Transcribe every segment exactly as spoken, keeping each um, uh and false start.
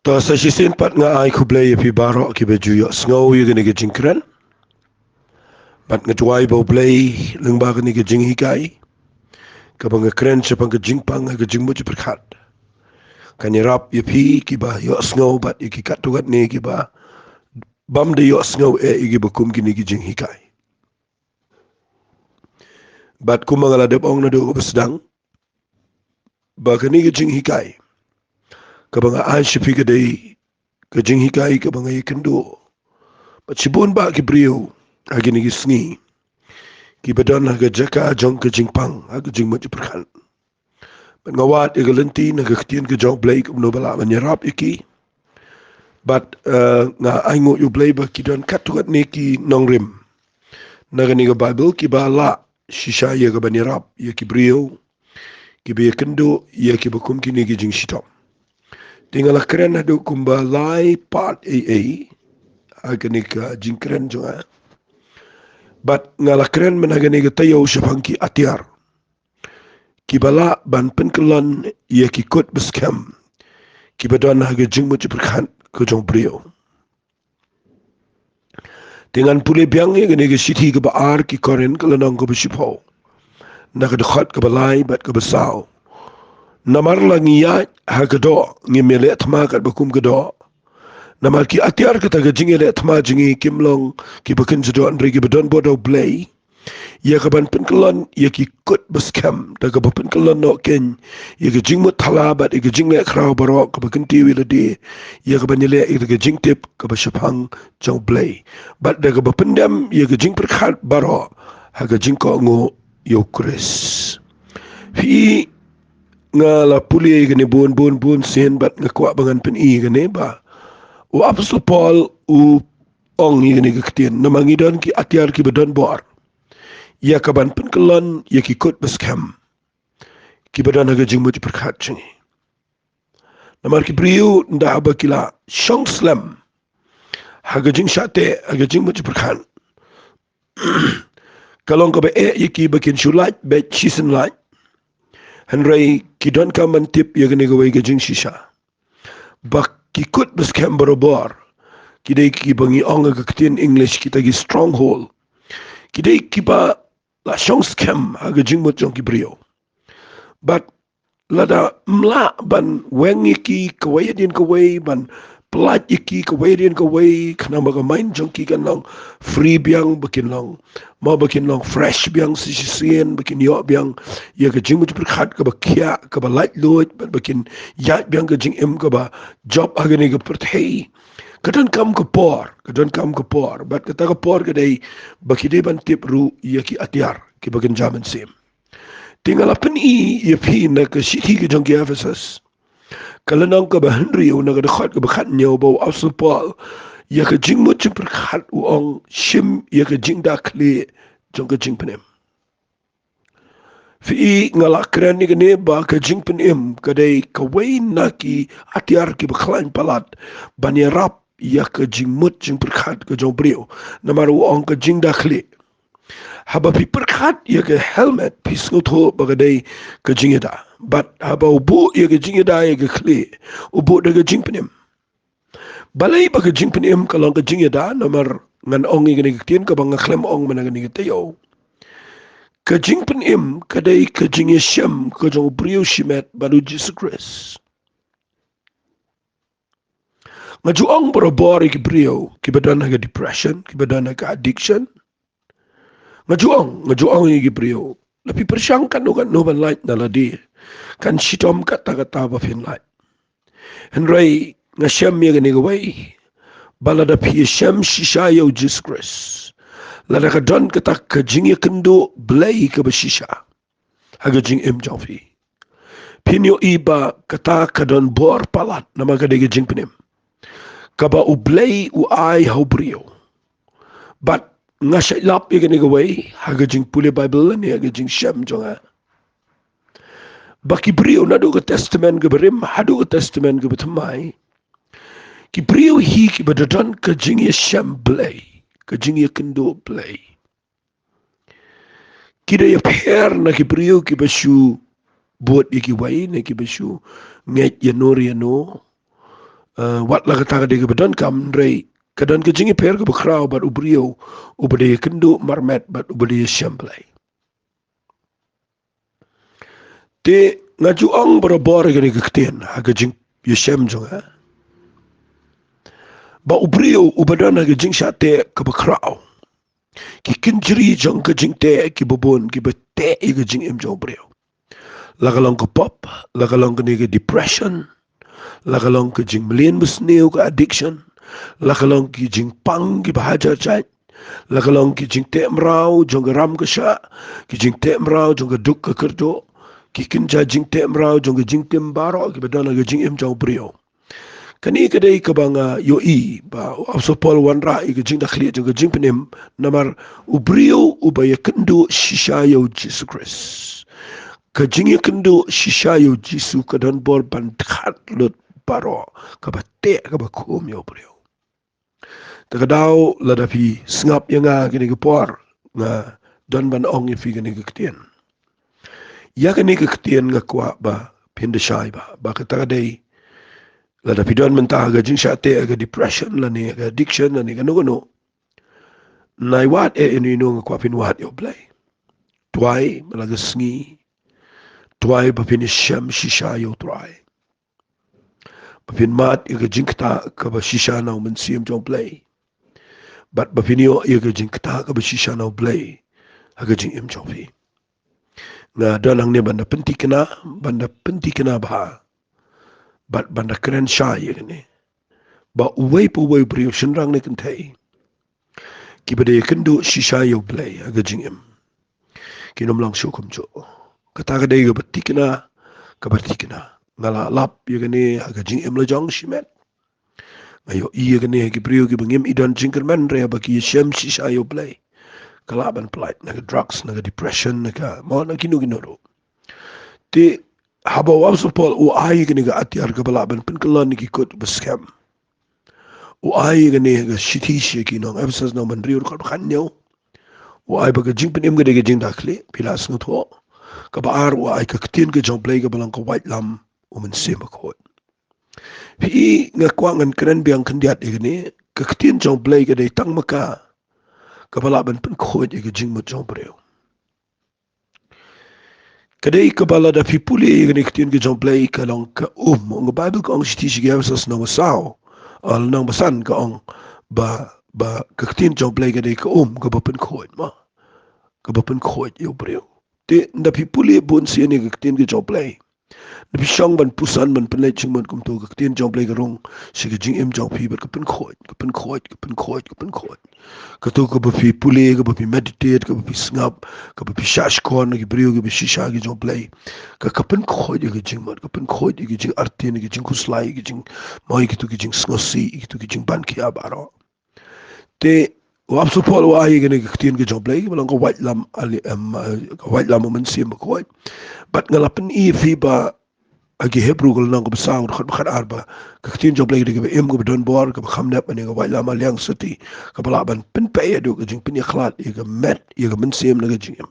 To sa shisien pat nga ai khublei ïa phi baroh kiba ju ïohsngew ïa kane ka jingkren. Bad nga duwai ba U Blei lyngba kane ka jinghikai kaba nga kren shaphang ka jingpang ha ka jingmut jingpyrkhat, kan ïarap ïa phi kiba ïohsngew bad ïa ki katto katne kiba bym da ïohsngew eh ïa kiba kum kine ki jinghikai. Bad kumba nga la dep ong naduh kaba sdang, ba kane ka jinghikai kaba nga ai sha phi ka dei ka jinghikai kaba nga ïakynduh bad shibun bah ki briew ha kine ki sngi kiba don ha ka jaka jong ka jingpang ha ka jingmut jingpyrkhat. Bad nga wad ïa ka lynti na ka ktien ka jong U Blei kumno ba lah ban ïarap ïa ki. Bad, eh, nga ainguh ïa U Blei ba ki don katto katne ki nongrim na kane ka Baibl kiba lah shisha ïa ka ban ïarap ïa ki briew kiba ïakynduh ïa kiba kum kine ki jingshitom. Te nga la kren haduh kumba lai pat ei ei ha kane ka jingkren jong nga. Bad nga la kren mynta ha kane ka taïew shaphang ki atiar kiba lah ban pynkyllon ïa ki kut ba skhem kiba don ha ka jingmut jingpyrkhat ka jong u briew. Te ngan pule biang ïa kane ka shithi kaba ar ki Korinth ka lynnong kaba shiphew, na ka dkhot kaba lai bad kaba saw. Namar la ngi ïaid ha ka doh, ngim ïaleh thma katba kum ka doh. Namar ki atiar kata ka jingïaleh thma jong ngi kim long kiba kynja doh, hynrei kiba don bor da u Blei, ïa ka ban pynkyllon ïa ki kut ba skhem, da kaba pynkyllon noh kein ïa ka jingmut thala bad ïa ka jingleh khraw baroh kaba kyntiew ïa lade, ïa ka ban ïaleh ïa ka jingtip kaba shaphang jong u Blei, bad da kaba pyndem ïa ka jingpyrkhat baroh ha ka jingkohnguh ïa u Khrist. Phi, nga la pule ïa kane bun bun bun sien bad nga kwah ba ngan pyni ïa kane ba u Apostol Paul u ong ïa kane ka ktien, namar ngi don ki atiar kiba don bor ïa ka ban pynkyllon ïa ki kut ba skhem kiba don ha ka jingmut jingpyrkhat jong ngi. Namar ki briew ynda haba ki la shong slem ha ka jingshah teh, ha ka jingmut jingpyrkhat, ka long kaba eh ïa ki ba kin shu lait beit shisien lait. Hynrei ki donkam ban tip ïa kane kawei ka jingshisha, ba ki kut ba skhem barabor ki dei kiba ngi ong ha ka ktien English kita ki stronghold. Ki dei kiba la shong skhem ha ka jingmut jong ki briew. Bad lada ym lah ban weng ïa ki kawei hadien kawei, ban pyllait ïa ki kawei hadien kawei, khnang ba ka mind jong ki kan long free biang, ba kin long, mo, ba kin long fresh biang sa shisien, ba kin ïoh biang ïa ka jingmut jingpyrkhat kaba khiah, kaba laitluid, bad ba kin ïaid biang ka jingim kaba jop ha kane ka pyrthei. Ka donkam ka por, ka donkam ka por, bad kata ka por ka dei ba ki dei ban tip ruh ïa ki atiar kiba kynja mynsiem. Te nga la pyni ïa phi na ka shithi ka jong ki Ephesus, ka lynnong kaba hynriew, na ka dkhot kaba khathynñiew, ba u Apostol Paul ïa ka jingmut jingpyrkhat u ong, shim ïa ka jingdakhlieh jong ka jingpynim. Phi, nga la kren ïa kane ba ka jingpynim ka dei kawei na ki atiar kiba khlaiñ palat ban ïarap ïa ka jingmut jingpyrkhat ka jong u briew. Namar u ong ka jingdakhlieh. Haba phi pyrkhat ïa ka helmet, phi sngewthuh ba ka dei ka jingïada. Bad haba u buh ïa ka jingïada ïa ka khlieh, u buh da ka jingpynim. Balei ba ka jingpynim ka long ka jingïada? Namar ngan ong ïa kane ka ktien kaba nga khlem ong mynta kane ka taïew. Ka jingpynim ka dei ka jingïashem ka jong u briew shimet bad u Jisu Khrist. Nga ju ong barabor ïa ki briew kiba don ha ka depression, kiba don ha ka addiction. Nga ju ong, nga ju ong ïa ki briew, la phi pyrshang katno katno ban lait na lade, kan shitom katta katta ba phin lait. Hynrei nga shem ïa kane kawei, ba lada phi ïashem shisha ïa u Jisu Khrist, lada ka don kata ka jingïakynduh Blei kaba shisha ha ka jingim jong phi, phin ïohi ba kata ka don bor palat, namar ka dei ka jingpynim kaba u Blei u ai ha u briew. Bad nga shait lap ïa kane kawei ha ka jingpule Baibl lane ha ka jingshem jong nga. Ba ki briew naduh ka Testament kaba rim haduh ka Testament kaba thymmai, ki briew hi kiba da don ka jingïashem Blei, ka jingïakynduh Blei. Ki da ïapher na ki briew kiba shu bud ïa kiwei, na kiba shu ngeit ïano re ïano, Eh, wat la kata ka dei kaba donkam, hynrei ka don ka jingïapher kaba khraw bad u briew uba dei ïakynduh marmet bad uba dei ïashem Blei. Te nga ju ong barabor ïa kane ka ktien ha ka jingïashem jong nga, ba u briew uba don ha ka jingshah teh kaba khraw, ki kynjri jong ka jingteh kiba bun kiba teh ïa ka jingim jong u briew. La ka long ka pop, la ka long kane ka depression, la ka long ka jingmlien basniew, ka addiction, la ka long ki jingpang kiba hajar jait, la ka long ki jingteh mraw jong ka ram ka shah, ki jingteh mraw jong ka duk ka kyrduh, ki kynja jingteh mraw jong ka jingtim baroh kiba don ha ka jingim jong u briew. Kane ka dei kaba nga ïohi ba u Apostol Paul u wanrah ïa ka jingdakhlieh jong ka jingpynim, namar u briew uba ïakynduh shisha ïa u Jisu Khrist, ka jingïakynduh shisha ïa u Jisu ka don bor ban khad lut baroh kaba teh kaba khum ïa u briew. Te ka daw lada phi sngap ïa nga kane ka por, nga don ban ong ïa phi kane ka ktien. Ïa kane ka ktien nga kwah ba phin da shai ba, ba kata ka dei, lada phi don mynta ha ka jingshah teh, ha ka depression lane ha ka addiction lane kano kano, nai wad eh ïano ïano, nga kwah phin wad ïa u Blei. Duwai man la ka sngi, duwai ba phin ïashem shisha ïa u Trai, ba phin mad ïa ka jingktah kaba shisha na u Mynsiem jong u Blei, bad ba phin ïoh ïa ka jingktah kaba shisha na u Blei ha ka jingim jong phi. Nga don hangne ban da pynthikna, ban da pynthikna bha, bad ban da kren shai ïa kane, ba uwei pa uwei u briew, shynrang ne kynthei, kiba dei ïakynduh shisha ïa u Blei ha ka jingim, kin ym long shuh kumjuh. Kata ka dei kaba thikna, kaba thikna. Nga la lap ïa kane ha ka jingim la jong shimet. Nga ïohi ïa kane ha ki briew kiba ngim i don jingkyrmen, hynrei haba ki ïashem shisha ïa u Blei, ka lah ban pyllait na ka drugs, na ka depression, na ka, mo, na kino kino ruh. Te haba u Apostol Paul u ai ïa kane ka atiar kaba lah ban pynkyllon ïa ki kut ba skhem, u ai ïa kane ka shithi sha ki nong Ephesus, nong ba hynriew, dkhot ba khathynñiew. U ai ba ka jingpynim ka dei ka jingdakhlieh, phi la sngewthuh. Kaba ar, u ai ka ktien ka jong u Blei kaba long ka waitlam u Mynsiem Bakhuid. Phi i, nga kwah ngan kren biang khyndiat ïa kane, ka ktien jong u Blei ka dei tang ma ka kaba lah ban pynkhuid ïa ka jingmut jong u briew. Ka dei kaba lada phi pule ïa kane ka ktien ka jong u Blei ka long ka um. Ong ka Baibl, ka ong shithi sha ki Ephesus nong ba saw, ah, nong ba san, ka ong ba, ba ka ktien jong u Blei ka dei ka um kaba pynkhuid, mo, kaba pynkhuid ïa u briew. Te ynda phi pule bun sien ïa ka ktien ka jong u Blei, ynda phi shong ban puson, ban pynleit jingmut kumto, ka ktien jong u Blei ka rung sha ka jingim jong phi bad ka pynkhuid, ka pynkhuid, ka pynkhuid, ka pynkhuid. Kato kaba phi pule, kaba phi meditate, kaba phi sngap, kaba phi shah shkor na ki briew kiba shisha ki jong u Blei, ka, ka pynkhuid ïa ka jingmut, ka pynkhuid ïa ka jingartatien, ïa ka jingkhuslai, ïa ka jing, mo, ïa kito ki jingsngewsih, ïa kito ki jingban khia baroh. Te u Apostol Paul u ai ïa kane ka ktien ka jong u Blei kaba long ka waitlam, ali, em, eh, ka waitlam u Mynsiem Bakhuid. Bad nga la pyni ïa phi ba ha ki Hebru ka lynnong kaba saw, dkhot ba khatar, ba ka ktien jong u Blei ka dei kaba im, kaba don bor, kaba kham dep, kane ka waitlam ba liang sati, kaba lah ban pynpei haduh ka jingpynïakhlad ïa ka met, ïa ka mynsiem, na ka jingim,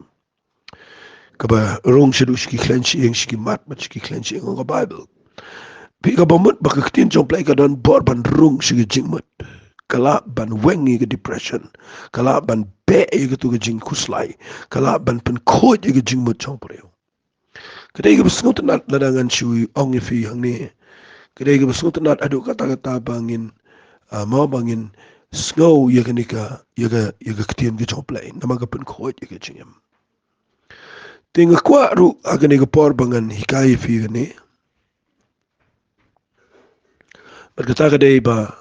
kaba rung shaduh sha ki khleiñ shyieng, sha ki mat bad sha ki khleiñ shyieng, ong ka Baibl. Phi, kaba mut ba ka ktien jong u Blei ka don bor ban rung sha ka jingmut, ka lah ban weng ïa ka depression, ka lah ban beh ïa kato ka jingkhuslai, ka lah ban pynkhuid ïa ka jingmut jong u briew. Ka dei kaba sngewtynnat lada ngan shu ong ïa phi hangne. Ka dei kaba sngewtynnat haduh katta katta ba ngin, ah, mo, ba ngin sngew ïa kane ka, ïa ka, ïa ka ktien ka jong u Blei, namar ka pynkhuid ïa ka jingim. Te nga kwah ruh ha kane ka por ba ngan hikai ïa phi kane. Bad kata ka dei ba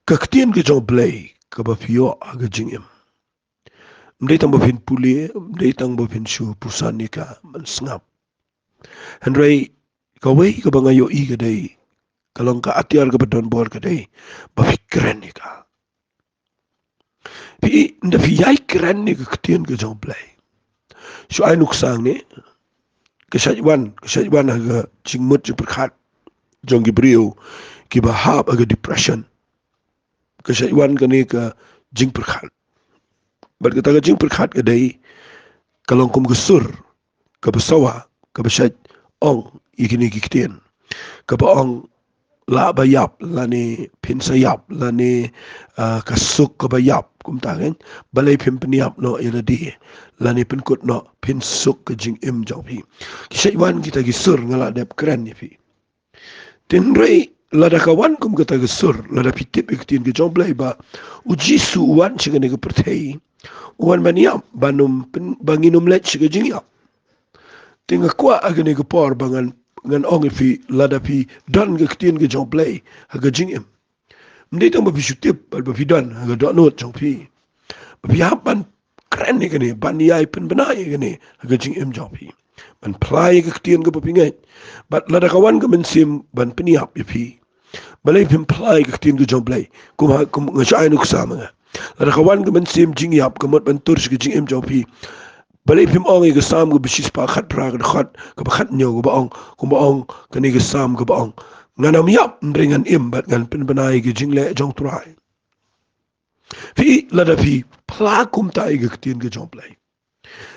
ka ktien ka jong u Blei kaba phi ïoh ha ka jingim, ym dei tang ba phin pule, ym dei tang ba phin shu puson ïa ka, ban sngap. Hynrei kawei kaba nga ïohi ka dei, ka long ka atiar kaba don bor ka dei ba phi kren ïa ka. Phi, ynda phi ïai kren ïa ka ktien ka jong u Blei. Shu ai nuksa hangne, ka shait wan, ka shait wan ha ka jingmut jingpyrkhat jong ki briew kiba hap ha ka depression. Ka shait wan kane ka jingpyrkhat. Bad kata ka jingpyrkhat ka dei, ka long kum ka sur kaba sawa, kaba shait ong ïa kine ki ktien, kaba ong, lah ba ïap, lane phin sa ïap, lane, ah, ka suk kaba ïap, kumta kan. Balei phim pynïap noh ïa lade, lane pynkut noh, phin suk ka jingim jong phi. Ki shait wan kita ki sur, nga lah dep kren ïa phi. Hynrei lada ka wan kum kata ka sur, lada phi tip ïa ka ktien ka jong U Blei ba U Jisu u wan sha kane ka pyrthei, u wan ban ïap, ban ym pyn-, ba ngin ym leit sha ka jingïap. Te nga kwah ha kane ka por ba ngan, ngan ong ïa phi, lada phi don ka ktien ka jong U Blei ha ka jingim, ym dei tang ba phi shu tip, bad ba phi don ha ka dohnud jong phi, ba phi hap ban kren ïa kane, ban ïai pynbna ïa kane ha ka jingim jong phi, ban phla ïa ka ktien kaba phi ngeit. Bad lada ka wan ka mynsiem ban pynïap ïa phi, balei phim phla ïa ka ktien ka jong U Blei? Kum ha, kum nga shah ai nuksa ma nga, lada ka wan ka mynsiem jingïap, ka mut ban tur sha ka jingim jong phi, balei phim ong ïa ka Salm kaba shispah khatphra, ka dkhot kaba khathynñiew, kaba ong, kumba ong kane ka Salm, kaba ong, ngan ym ïap, hynrei ngan im, bad ngan pynbna ïa ka jingleh jong U Trai. Phi, lada phi phla kumta ïa ka ktien ka jong U Blei,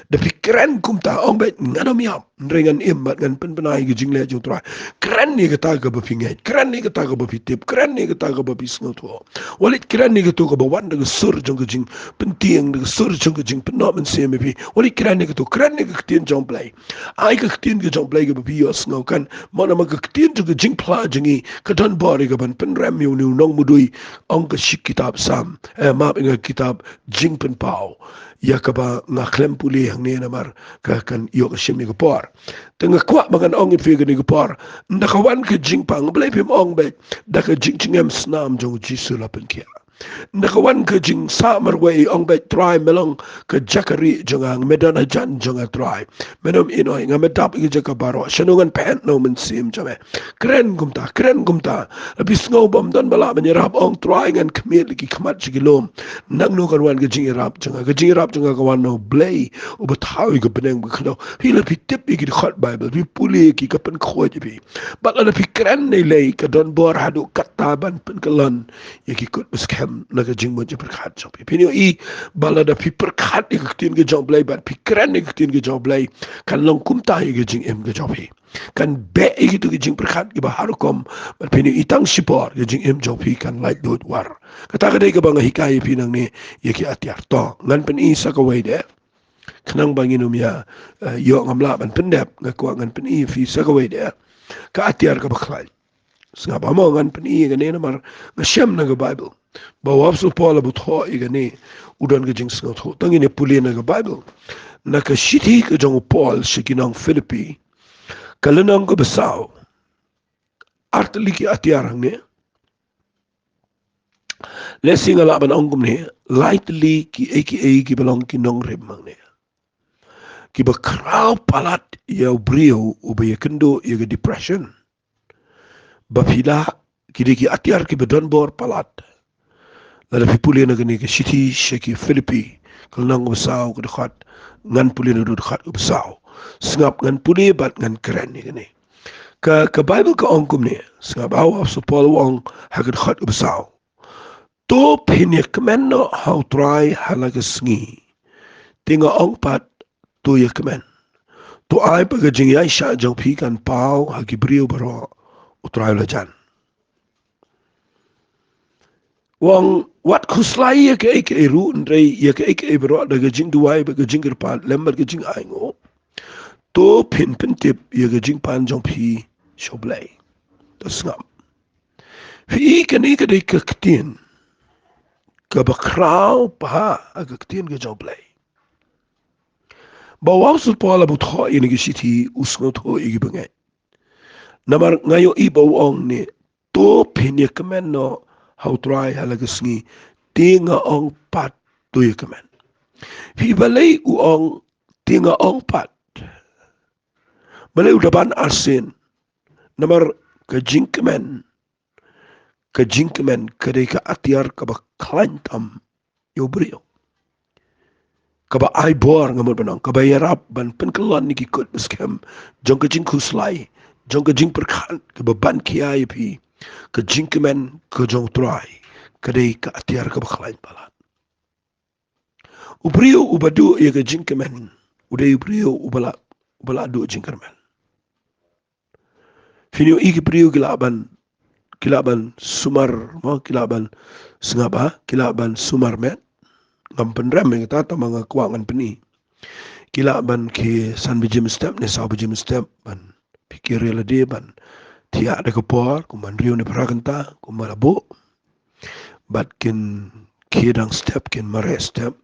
da phi kren kumta, ong beit, ngan ym ïap, hynrei ngan im, bad ngan pynbna ïa ka jingleh jong U Trai. Kren ïa kata kaba phi ngeit, kren ïa kata kaba phi tip, kren ïa kata kaba phi sngewthuh. Wat leit kren ïa kato kaba wan da ka sur jong ka jingpyntieng, da ka sur jong ka jingpynnoh mynsiem ïa phi. Wat leit kren ïa kato, kren ïa ka ktien jong U Blei. Ai ka ktien ka jong U Blei kaba phi ïohsngew kan. Mo, namar ka ktien jong ka jingphla jong ngi ka don bor ïa ka ban pynrem ïa une u nongmudui. Ong ka shi kitab Salm, eh, map, ïa ka kitab Jingpynpaw, ïa kaba nga khlem pule hangne namar ka kan ïoh ka shim ïa ka por. Te nga kwah ba ngan ong ïa phi kane ka por, ynda ka wan ka jingpang, balei phim ong beit, da ka jingjngem snam jong U Jisu la pynkhiah. Ynda ka wan ka jingsah marwei, ong beit, Trai, me long ka jaka rieh jong nga, me don hajan jong nga, Trai. Me nym ïehnoh ïa nga, me dap ïa ka jaka baroh. Shano ngan phet na u mynsiem jong me? Kren kumta, kren kumta. La phi sngew bym don ba lah ban ïarap, ong, Trai, ngan khmied la ki khmat sha ki lum. Nangno kan wan ka jingïarap jong nga? Ka jingïarap jong nga ka wan na U Blei uba thaw ïa ka bneng bad ka khyndew. Phi, la phi tip ïa ki dkhot Baibl, phi pule ïa ki, ka pynkhuid ïa phi. Bad lada phi kren lei lei, ka don bor haduh katta ban pynkyllon ïa ki kut ba skhem na ka jingmut jingpyrkhat jong phi. Phin ïohi ba lada phi pyrkhat ïa ka ktien ka jong U Blei, bad phi kren ïa ka ktien ka jong U Blei, kan long kumta ïa ka jingim ka jong phi. Kan beh ïa kito ki jingpyrkhat kiba har rukom, bad phin ïohi tang shipor ka jingim jong phi kan laitluid war. Kata ka dei kaba nga hikai ïa phi nangne ïa ki atiar. To, ngan pyni sa kawei de, khnang ba ngin ym ïa, eh, ïoh, ngam lah ban pyndep, nga kwah ngan pyni ïa phi sa kawei de, ka atiar kaba khlaiñ. Sngap, mo, ngan pyni ïa kane namar nga shem na ka Baibl ba u Apostol Paul u thoh ïa kane, u don ka jingsngewthuh. To ngin ïa pule na ka Baibl, na ka shithi ka jong u Paul sha ki nong Philippi, ka lynnong kaba saw. Artylli ki atiar hangne. Lehse nga lah ban ong kumne, laitylli kiei kiei kiba long ki nongrim hangne, kiba khraw palat ïa u briew uba ïakynduh ïa ka depression. Ba phi lah, ki dei ki atiar kiba don bor palat. Lada phi pule na kane ka shithi sha ki Philippi, ka lynnong kaba saw, ka dkhot, ngan pule na ka dkhot kaba saw. Sngap, ngan pule bad ngan kren ïa kane. Ka, ka Baibl ka ong kumne, sngap, u Apostol Paul u ong ha ka dkhot kaba saw. To phin ïakmen noh ha u Trai ha la ka sngi. Te nga ong pat, to ïakmen. To ai ba ka jingïaishah jong phi kan paw ha ki briew baroh, u Trai u la jan. U ong, wat khuslai ïa kaei kaei ruh, hynrei ïa kaei kaei baroh da ka jingduwai bad ka jingkyrpad lem bad ka jingainguh, to phin pyntip ïa ka jingpan jong phi sha u Blei. To sngap. Phi, kane ka dei ka ktien kaba khraw bha ha ka ktien ka jong u Blei. Ba u Apostol Paul haba u thoh ïa kane ka shithi u sngewthuh ïa ki bangeit. Namar nga ïohi ba u ong ne, to phin ïakmen noh ha u Trai ha la ka sngi, te nga ong pat, to ïakmen. Phi, balei u ong te nga ong pat? Balei u da ban arsien? Namar ka jingkmen, ka jingkmen ka dei ka atiar kaba khlaiñ tam ïa u briew. Kaba ai bor, nga mut ban ong, kaba ïarap ban pynkyllon ïa ki kut ba skhem jong ka jingkhuslai, jong ka jingpyrkhat kaba ban khia ïa phi. Ka jingkmen ka jong u Trai ka dei ka atiar kaba khlaiñ palat. U briew uba duh ïa ka jingkmen u dei u briew uba la, uba la duh jingkyrmen. Phin ïohi ki briew ki lah ban ki lah ban sumar, mo, ki lah ban sngap, ha, ki lah ban sumar met. Ngam pynrem ïa kata, tang ba nga kwah ngan pyni. Ki lah ban khie san baje mynstep ne saw baje mynstep ban pyrkhat ïa lade ban thiah da ka por, kumba hynriew ne phra kynta, kumba la buh. Bad kin khie dang step, kin mareh step.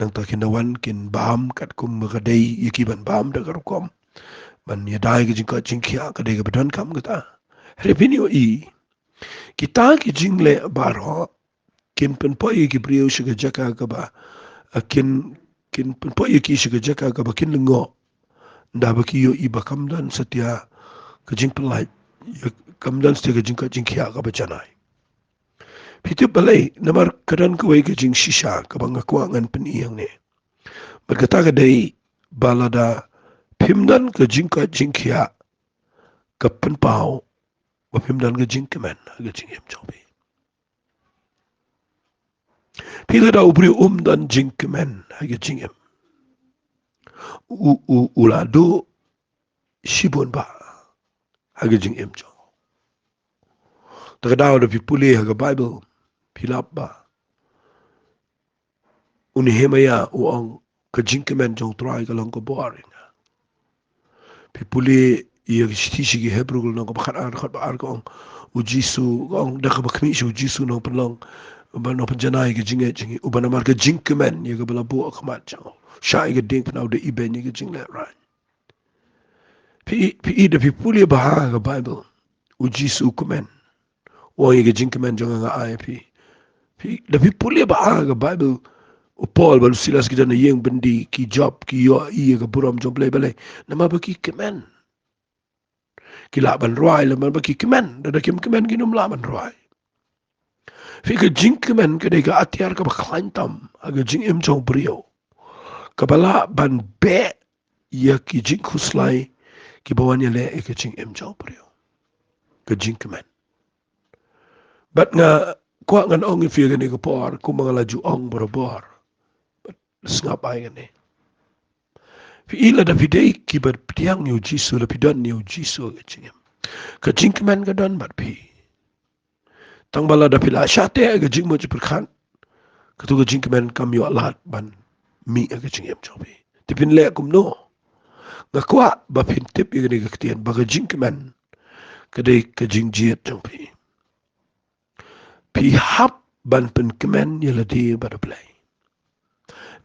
Nangta kin da wan kin bam katkum ba ka dei ïa ki ban bam da ka rukom. Ban ïada ïa ka jingkoit jingkhiah ka dei kaba donkam kata. Hynrei phin ïohi, kita ki jingleh baroh kin pynpoi ïa ki briew sha ka jaka kaba, ah, kin, kin pynpoi ïa ki sha ka jaka kaba kin lyngngoh. Ynda ba ki ïohi ba kam don satia ka jingpynlait, ïa, kam don satia ka jingkoit jingkhiah kaba janai. Phi tip balei? Namar ka don kawei ka jingshisha kaba nga kwah ngan pyni hangne. Bad kata ka dei ba lada phim don ka jingkoit jingkhiah, ka pynpaw ba phim don ka jingkmen ha ka jingim jong phi. Phi, lada u briew um don jingkmen ha ka jingim, u, u, u la duh shibun bha ha ka jingim jong u. Te ka daw da phi pule ha ka Baibl, phi lap ba u Nehemaïah u ong, ka jingkmen jong u Trai ka long ka bor ïa nga. Phi pule ïa ka shithi sha ki Hebru ka lynnong kaba khatar, khatba ar ka ong, u Jisu, ka ong, da kaba khmih sha u Jisu nongpynlong, ba nongpynjanai ïa ka jingngeit jong ngi, uba namar ka jingkmen ïa kaba la buh ha khmat jong u, shah ïa ka diengphna u da ibeiñ ïa ka jinglehrain. Phi, phi, da phi pule bha ha ka Baibl, u Jisu u kmen. U ong, ïa ka jingkmen jong nga nga ai ïa phi. Phi, da phi pule bha ha ka Baibl, u Paul bad u Silas ki don ha ïing byndi, ki jop, ki ïohi ïa ka burom jong U Blei, balei? Namar ba ki kmen. Ki lah ban rwai lada ba ki kmen, lada kim kmen kin ym lah ban rwai. Phi, ka jingkmen ka dei ka atiar kaba khlaiñ tam ha ka jingim jong u briew, kaba lah ban beh ïa ki jingkhuslai kiba wan ïaleh ïa ka jingim jong u briew. Ka jingkmen. Bad nga kwah ngan ong ïa phi ha kane ka por, kumba nga la ju ong barabor. Bad sngap bha ïa kane. Phi, lada phi dei kiba pdiang ïa u Jisu, lada phi don ïa u Jisu ha ka jingim, ka jingkmen ka don bad phi. Tang ba lada phi la shah teh ha ka jingmut jingpyrkhat, kato ka jingkmen kam ïoh lad ban mih ha ka jingim jong phi. Te phin leh kumno? Nga kwah ba phin tip ïa kane ka ktien, ba ka jingkmen ka dei ka jingjied jong phi. Phi hap ban pynkmen ïa lade bad U Blei.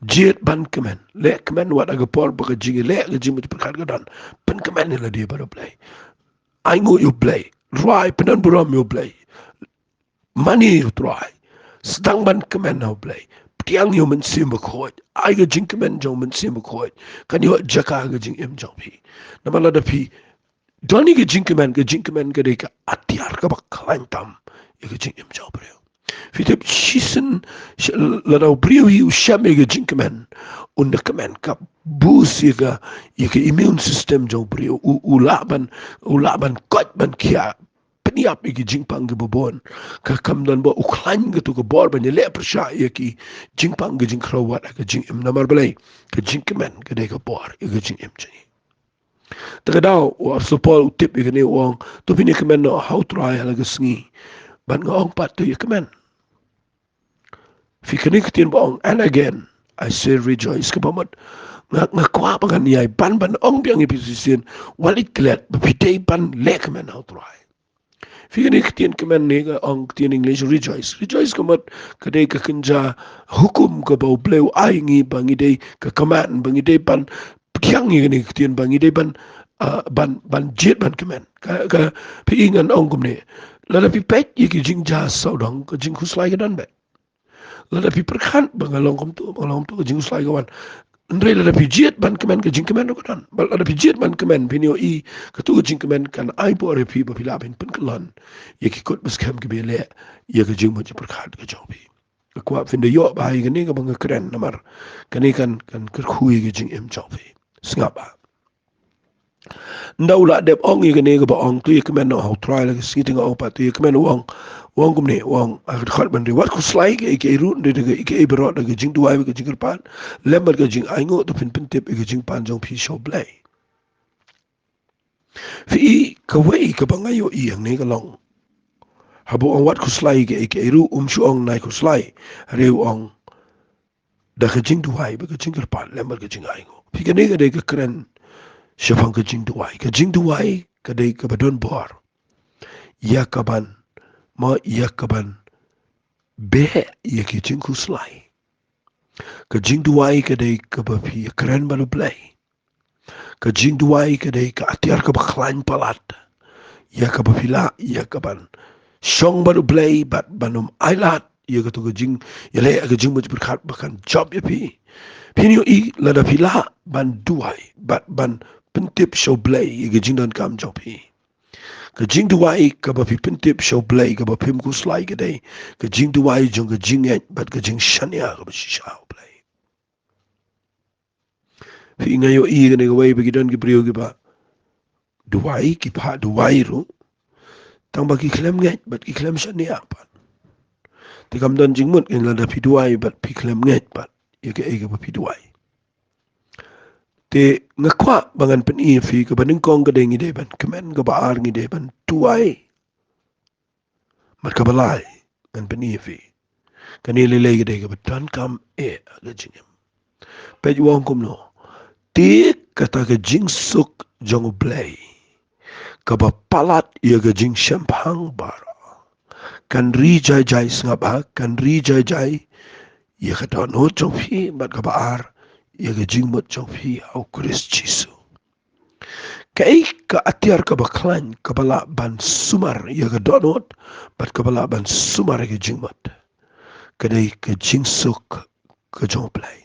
Jied ban kmen. Leh kmen wat ha ka por ba ka jingïaleh, ka jingmut jingpyrkhat ka don. Pynkmen ïa lade bad U Blei. Ainguh ïa U Blei. Rwai, pyndonburom ïa U Blei. Mane ïa U Trai. Sdang ban kmen ha U Blei. Pdiang ïa U Mynsiem Bakhuid. Ai ka jingkmen jong U Mynsiem Bakhuid kan ïoh jaka ha ka jingim jong phi. Namar lada phi don ïa ka jingkmen, ka jingkmen ka dei ka atiar kaba khlaiñ tam ïa ka jingim jong u briew. Phi tip, shisien, shi-, lada u briew hi u shem ïa ka jingkmen, un da kmen ka boost ïa ka, ïa ka immune system jong u briew, u, u lah ban, u lah ban koit ban khiah, pynïap ïa ki jingpang kiba bun. Ka kam don ba u khlaiñ kato ka bor ban ïaleh pyrshah ïa ki jingpang ki jingkhraw wat ha ka jingim. Namar balei? Ka jingkmen ka dei ka bor ïa ka jingim jong ngi. Te ka daw, u Apostol Paul u tip ïa kane, u ong, to phin ïa kmen noh ha u Trai ha la ka sngi. Bad nga ong pat, to ïa kmen. Phi, kane ka ktien ba ong, and again I say rejoice, kaba mut nga, nga kwah ba ngan ïai ban, ban ong biang ïa phi shisien, wat leit klet, ba phi dei ban leh kmen ha u Trai. Phi, kane ka ktien kmen ne ka ong ktien English rejoice. Rejoice ka mut ka dei ka kynja hukum kaba u Blei u ai ngi, ba ngi dei, ka command, ba ngi dei ban pdiang ïa kane ka ktien, ba ngi dei ban, ah, ban, ban jied ban kmen. Ka, ka, phi, ngan ong kumne. Lada phi peit ïa ki jingjia sawdong, ka jingkhuslai ka don beit. Lada phi pyrkhat ba nga long kumto, ba nga long kumto, ka jingkhuslai ka wan. Hynrei lada phi jied ban kmen, ka jingkmen ruh ka don. Bad lada phi jied ban kmen, phin ïohi kato ka jingkmen kan ai bor ïa phi ba phi lah ban pynkyllon ïa ki kut ba skhem kiba ïaleh ïa ka jingmut jingpyrkhat ka jong phi. Nga kwah phin da ïoh bha ïa kane kaba nga kren, namar kane kan, kan kyrkhu ïa ka jingim jong phi. Sngap bha. Ynda u la dep ong ïa kane kaba ong, to ïa kmen noh ha u Trai ha la ka sngi, te nga ong pat, to ïa kmen, u ong, u ong kumne, u ong, ha ka dkhot ba hynriew, wat khuslai ïa kiei kiei ruh, hynrei da kiei kiei baroh, da ka jingduwai bad ka jingkyrpad lem bad ka jingainguh, to phin pyntip ïa ka jingpan jong phi sha u Blei. Phi, kawei kaba nga ïohi hangne ka long, Haba u ong wat khuslai ïa kaei kaei ruh, um shu ong nai khuslai. Hynrei u ong da ka jingduwai bad ka jingkyrpad lem bad ka jingainguh. Phi, kane ka dei ka kren shaphang ka jingduwai. Ka jingduwai ka dei kaba don bor ïa kaban, mo, ïa kaban beh ïa ki jingkhuslai. Ka jingduwai ka dei kaba phi ïakren bad U Blei. Ka jingduwai ka dei ka atiar kaba khlaiñ palat ïa kaba phi lah ïa kaban shong bad U Blei bad ban ym ailad ïa kato ka jingïaleh, ka jingmut jingpyrkhat ba kan jop ïa phi. Phin ïohi lada phi lah ban duwai bad ban pyntip sha U Blei ïa ka jingdonkam jong phi. Ka jingduwai kaba phi pyntip sha U Blei kaba phim khuslai ka dei ka jingduwai jong ka jingngeit bad ka jingshaniah kaba shisha ha U Blei. Phi, nga ïohi kane kawei ba ki don ki briew kiba duwai, ki phah duwai ruh, tangba ki khlem ngeit bad ki khlem shaniah pat. Te kam don jingmut kein lada phi duwai bad phi khlem ngeit pat ïa kaei kaba phi duwai. Te nga kwah ba ngan pyni ïa phi, kaba nyngkong ka dei ngi dei ban kmen, kaba ar ngi dei ban duwai. Bad kaba lai, ngan pyni ïa phi, kane lei lei ka dei kaba donkam eh ha ka jingim. Peit u ong kumno: Te kata ka jingsuk jong U Blei kaba palat ïa ka jingshemphang baroh kan ri jai jai, sngap ha, kan ri jai jai ïa ka dohnud jong phi, bad kaba ar, ïa ka jingmut jong phi ha U Khrist Jisu. Kaei ka atiar kaba khlaiñ kaba lah ban sumar ïa ka dohnud bad kaba lah ban sumar ïa ka jingmut? Ka dei ka jingsuk ka jong U Blei.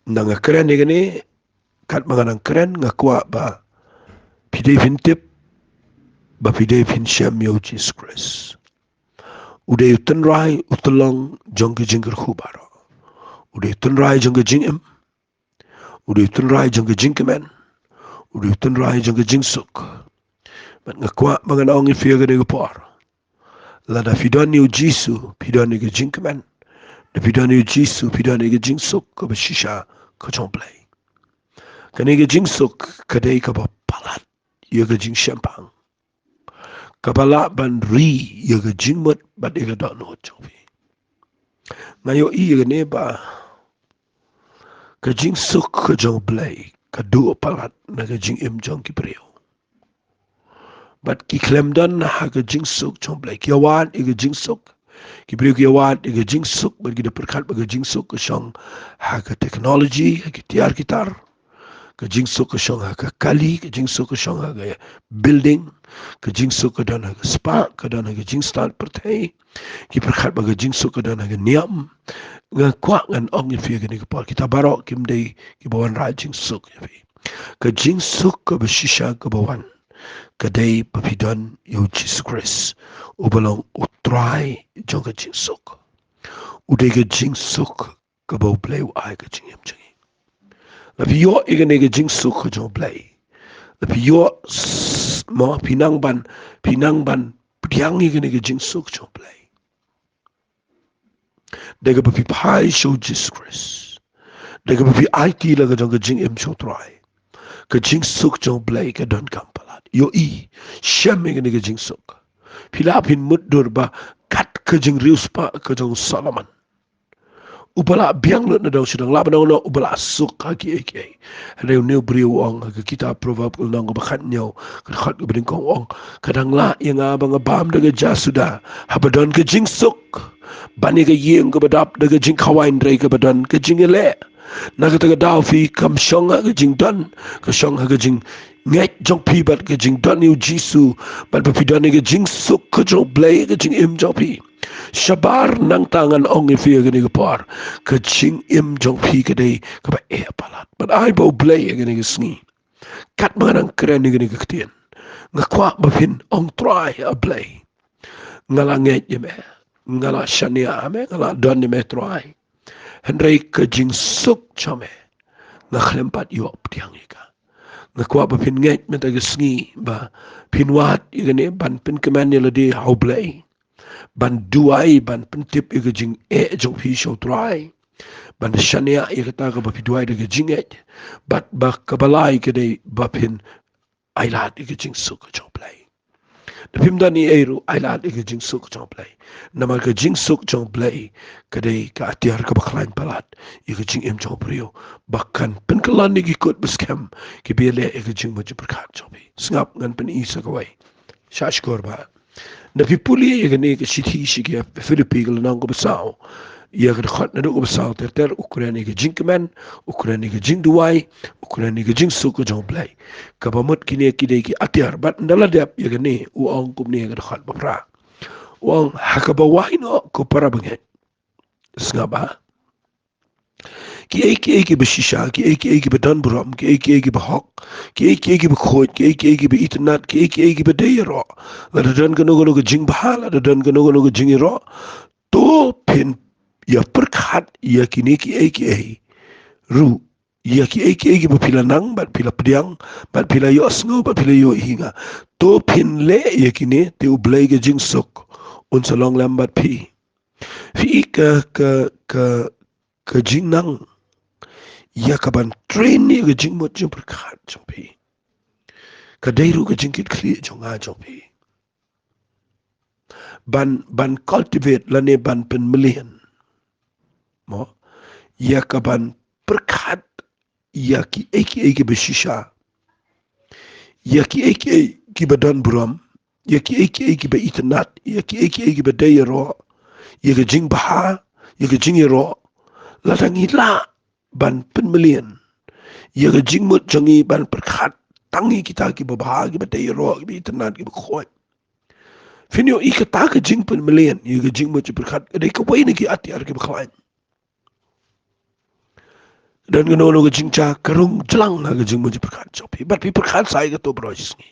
Nang nga kren ïa kane, katba nga nang kren, nga kwah ba phi dei phin tip ba phi dei phin shem ïa U Jisu Khrist. U dei u tynrai, u tyllong jong ka jingkyrkhu baroh. U dei u tynrai jong ka jingim. U dei u tynrai jong ka jingkmen. U dei u tynrai jong ka jingsuk. Bad nga kwah ba ngan ong ïa phi ha kane ka por, lada phi don ïa U Jisu, phi don ïa ka jingkmen. Da phi don ïa U Jisu, phi don ïa ka jingsuk kaba shisha ka jong U Blei. Kane ka jingsuk ka dei kaba palat ïa ka jingshemphang, kaba lah ban ri ïa ka jingmut bad ïa ka dohnud jong phi. Nga ïohi ïa kane ba ka jingsuk ka jong U Blei ka duh palat na ka jingim jong ki briew. Bad ki khlem don ha ka jingsuk jong U Blei, ki ïawad ïa ka jingsuk. Ki briew ki ïawad ïa ka jingsuk bad ki da pyrkhat ba ka jingsuk ka shong ha ka technology, ha ki tiar ki tar. Ka jingsuk ka shong ha ka kali, ka jingsuk ka shong ha ka building, ka jingsuk ka don ha ka spah, ka don ha ka jingstad pyrthei. Ki pyrkhat ba ka jingsuk ka don ha ka niam. Nga kwah ngan ong ïa phi ha kane ka por, kita baroh kim dei kiba wanrah jingsuk ïa phi. Ka jingsuk kaba shisha kaba wan ka dei ba phi don ïa U Jisu Khrist, uba long U Trai jong ka jingsuk. U dei ka jingsuk kaba U Blei u ai ka jingim jong ngi. La phi ïoh ïa kane ka jingsuk ka jong U Blei, la phi ïoh s-, mo, phi nang ban, phi nang ban pdiang ïa kane ka jingsuk jong U Blei da kaba phi phai sha U Jisu Khrist, da kaba phi aiti la ka jong ka jingim sha U Trai. Ka jingsuk jong U Blei ka donkam palat. Ïohi, shem ïa kane ka jingsuk. Phi lah phin mutdur ba kat ka jingriewspah ka jong u Solomon, uba lah biang lut na dong sha dong, lah ban ong noh uba lah suk ha kiei kiei. Hynrei une u briew u ong ha ka kitab Proverb ka lynnong kaba khathynñiew, ka dkhot kaba nyngkong, u ong: Ka dang lah ïa nga ba nga bam da ka jingsuda, haba don ka jingsuk, ban ïa ka ïing kaba dap da ka jingkhawai, hynrei kaba don ka jingïaleh. Na kata ka daw phi, kam shong ha ka jingdon, ka shong ha ka jingngeit jong phi bad ka jingdon ïa U Jisu, bad ba phi don ïa ka jingsuk ka jong U Blei ha ka jingim jong phi. Shabar nangta ngan ong ïa phi ha kane ka por, ka jingim jong phi ka dei kaba eh palat. Bad ai ba U Blei ha kane ka sngi, katba nga nang kren ïa kane ka ktien, nga kwah ba phin ong: Trai, A Blei, nga la ngeit ïa me, nga la shaniah ha me, nga la don ïa me Trai. Hynrei ka jingsuk jong me nga khlem pat ïoh pdiang ïa ka. Nga kwah ba phin ngeit mynta ka sngi ba phin wad ïa kane ban pynkmen ïa lade ha U Blei, ban duwai, ban pyntip ïa ka jingeh jong phi sha U Trai, ban shaniah ïa kata kaba phi duwai da ka jingngeit, bad ba kaba lai ka dei ba phin ailad ïa ka jingsuk ka jong U Blei. Te phim don ei ei ruh, ai lad ïa ka jingsuk jong U Blei. Namar ka jingsuk jong U Blei ka dei ka atiar kaba khlaiñ palat ïa ka jingim jong u briew, ba kan pynkylla ïa ki kut ba skhem kiba ïaleh ïa ka jingmut jingpyrkhat jong phi. Sngap, ngan pyni sa kawei. Sngap shuh ba na phi pule ïa kane ka shithi sha ki Philippi ka lynnong kaba saw, ïa ka dkhot naduh kaba saw ter ter, u kren ïa ka jingkmen, u kren ïa ka jingduwai, u kren ïa ka jingsuk ka jong U Blei. Kaba mut kine ki dei ki atiar, bad ynda la dep ïa kane u ong kumne ïa ka dkhot ba phra. U ong, ha kaba wai noh ko para bangeit. Sngap ba kiei kiei kiba shisha, kiei kiei kiba don burom, kiei kiei kiba hok, kiei kiei kiba khuid, kiei kiei kiba itynnad, kiei kiei kiba dei ïaroh, lada don kano kano ka jingbha, lada don kano kano ka jingïaroh, to phin ïa pyrkhat ïa kine kiei kiei ruh, ïa kiei kiei kiba phi la nang bad phi la pdiang bad phi la ïohsngew bad phi la ïohi nga, to phin leh ïa kine, te U Blei ka jingsuk un sa long lem bad phi. Phi i ka, ka, ka, ka jingnang ïa kaban train ïa ka jingmut jingpyrkhat jong phi. Ka dei ruh ka jingkitkhlieh jong nga jong phi ban, ban cultivate lane ban pynmlien, mo, ïa kaban pyrkhat ïa kiei kiei kiba shisha, ïa kiei kiei kiba don burom, ïa kiei kiei kiba itynnad, ïa kiei kiei kiba dei ïaroh, ïa ka jingbha, ïa ka jingïaroh. Lada ngi lah ban pynmlien ïa ka jingmut jong ngi ban pyrkhat tang ïa kita kiba bha, kiba dei ïaroh, kiba itynnad, kiba khuid, phin ïohi kata ka jingpynmlien ïa ka jingmut jingpyrkhat ka dei kawei na ki atiar kiba khlaiñ. Don kano kano ka jingjia, ka rung jlang ha ka jingmut jingpyrkhat jong phi, bad phi pyrkhat sa ïa kato baroh shi sngi.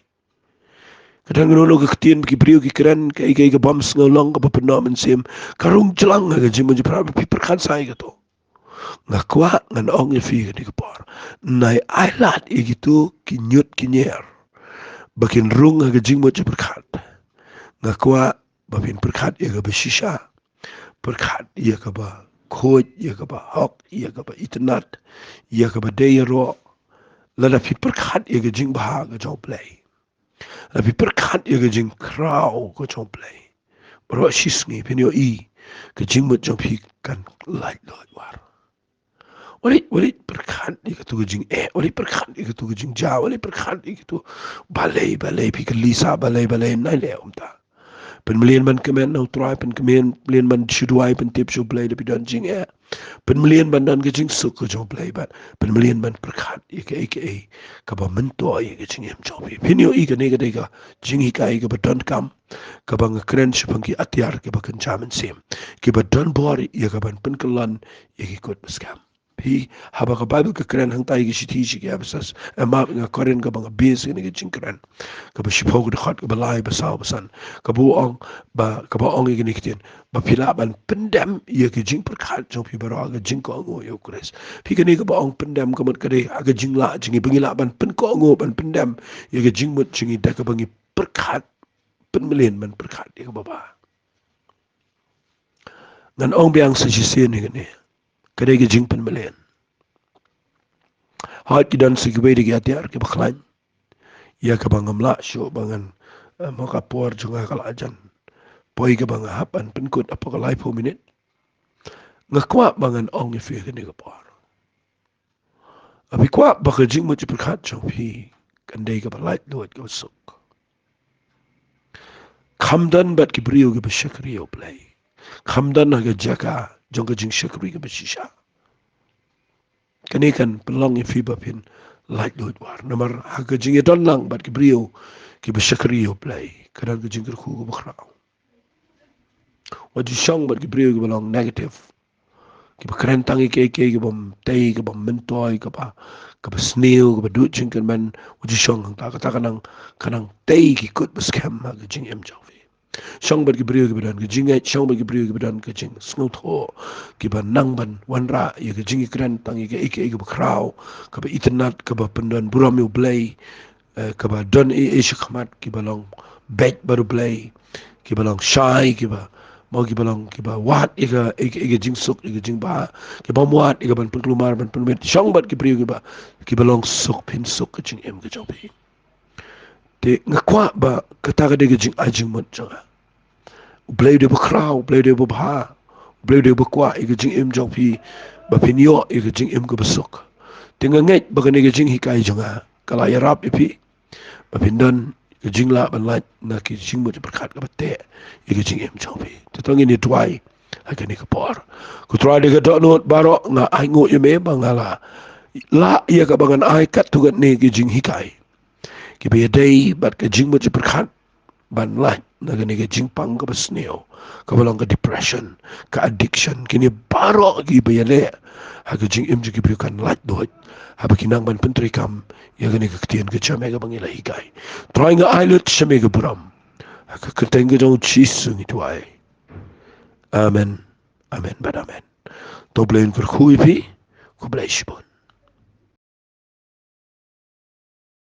Ka don kano kano ka ktien ba ki briew ki kren, kaei kaei ka bym sngewlong kaba pyndonkam mynsiem, ka rung jlang ha ka jingmut jingpyrkhat, bad phi pyrkhat sa ïa kato. Nga kwah ngan ong ïa phi kane ka por, nai ai lad ïa kito ki ñiut ki ñier ba kin rung ha ka jingmut jingpyrkhat. Nga kwah ba phin pyrkhat ïa kaba shisha, pyrkhat ïa kaba khuid, ïa kaba hok, ïa kaba itynnad, ïa kaba dei ïaroh. Lada phi pyrkhat ïa ka jingbha ka jong U Blei, lada phi pyrkhat ïa ka jingkhraw ka jong U Blei, baroh shi sngi phin ïohi ka jingmut jong phi kan laitluid war. Wat leit, wat leit pyrkhat ïa kato ka jingeh, wat leit pyrkhat ïa kato ka jingjia, wat leit pyrkhat ïa kato. Balei, balei phi kylli sa balei, balei, nai leh kumta. Pynmlien ban kmen na U Trai, pynmlien, mlien ban shu duwai, pyntip sha U Blei lada phi don jingeh. Pynmlien ban don ka jingsuk ka jong U Blei, bad pynmlien ban pyrkhat ïa kaei kaei kaba myntoi ïa ka jingim jong phi. Phin ïohi kane ka dei ka jinghikai kaba donkam, kaba nga kren shaphang ki atiar kiba kynja mynsiem, kiba don bor ïa kaban pynkylla ïa ki kut ba skhem. Phi, haba ka Baibl ka kren hangtai ïa ki shithi sha ki Ephesus, eh, map, nga Korinth, kaba nga base ïa kane ka jingkren, kaba shiphew, ka dkhot kaba lai, ba saw, ba san, kaba ong, ba, kaba ong ïa kine ki ktien, ba phi lah ban pyndem ïa ka jingpyrkhat jong phi baroh ha ka jingkohnguh ïa U Khrist. Phi, kane kaba ong pyndem ka mut ka dei ha ka jinglah jong ngi, ba ngi lah ban pynkohnguh, ban pyndem ïa ka jingmut jong ngi da kaba ngi pyrkhat, pynmlien ban pyrkhat ïa kaba bha. Ngan ong biang sa shisien ïa kane, ka dei ka jingpynmlien. Hooid, ki don sa kiwei de ki atiar kiba khlaiñ ïa kaba ngam lah shuh ba ngan, eh, mo, ka por jong nga ka la jan poi, kaba nga hap ban pynkut hapoh ka laiphew minit. Nga kwah ba ngan ong ïa phi kane ka por, phi kwah ba ka jingmut jingpyrkhat jong phi kan dei kaba laitluid, kaba suk. Kham don bad ki briew kiba shakri ïa U Blei. Kham don ha ka jaka jong ka jingshakri kaba shisha. Kane kan pynlong ïa phi ba phin laitluid war. Namar ha ka jingïadon lang bad ki briew kiba shakri ïa U Blei, ka don ka jingkyrkhu kaba khraw. Wat ju shong bad ki briew kiba long negative, kiba kren tang ïa kiei kiei kibym tei, kibym myntoi, kaba, kaba sniew, kaba duh jingkyrmen. Wat ju shong hangta, kata ka nang, ka nang tei ki kut ba skhem ha ka jingim jong phi. Shong bad ki briew kiba don ka jingngeit, shong bad ki briew kiba don ka jingsngewthuh, kiba nang ban wanrah ïa ka jingkren tang ïa kiei kiei kiba khraw, kaba itynnad, kaba pyndon burom ïa U Blei, eh, kaba don ei ei shakhmat, kiba long beit bad U Blei, kiba long shai, kiba, mo, kiba long, kiba wad ïa ka, ïa ka, ïa ka jingsuk, ïa ka jingbha, kibym wad ïa ka ban pynkulmar, ban pynbeit. Shong bad ki briew kiba, kiba long suk, phin suk ka jingim ka jong phi. Te nga kwah ba Kata ka dei ka jingai jingmut jong nga. U Blei u dei ba khraw, u Blei u dei ba bha, u Blei u dei ba kwah ïa ka jingim jong phi, ba phin ïoh ïa ka jingim kaba suk. Te nga ngeit ba kane ka jinghikai jong nga ka la ïarap ïa phi ba phin don ka jinglah ban lait na ki jingmut jingpyrkhat kaba teh ïa ka jingim jong phi. Te to ngin ïa duwai ha kane ka por. Ko Trai, da ka dohnud baroh nga ainguh ïa me ba nga la lah ïa kaba ngan ai katto katne ki jinghikai kiba ïadei bad ka jingmut jingpyrkhat ban lait na kane ka jingpang kaba sniew, kaba long ka depression, ka addiction, kine baroh kiba ïaleh ha ka jingim jong ki briew kan lait duh haba ki nang ban pyntreikam ïa kane ka ktien ka jong me kaba ngi la hikai. Trai, nga ai lut sha me ka burom. Ha ka kyrteng ka jong U Jisu ngi duwai. Amen. Amen bad amen. To U Blei un kyrkhu ïa phi. Khublei shibun.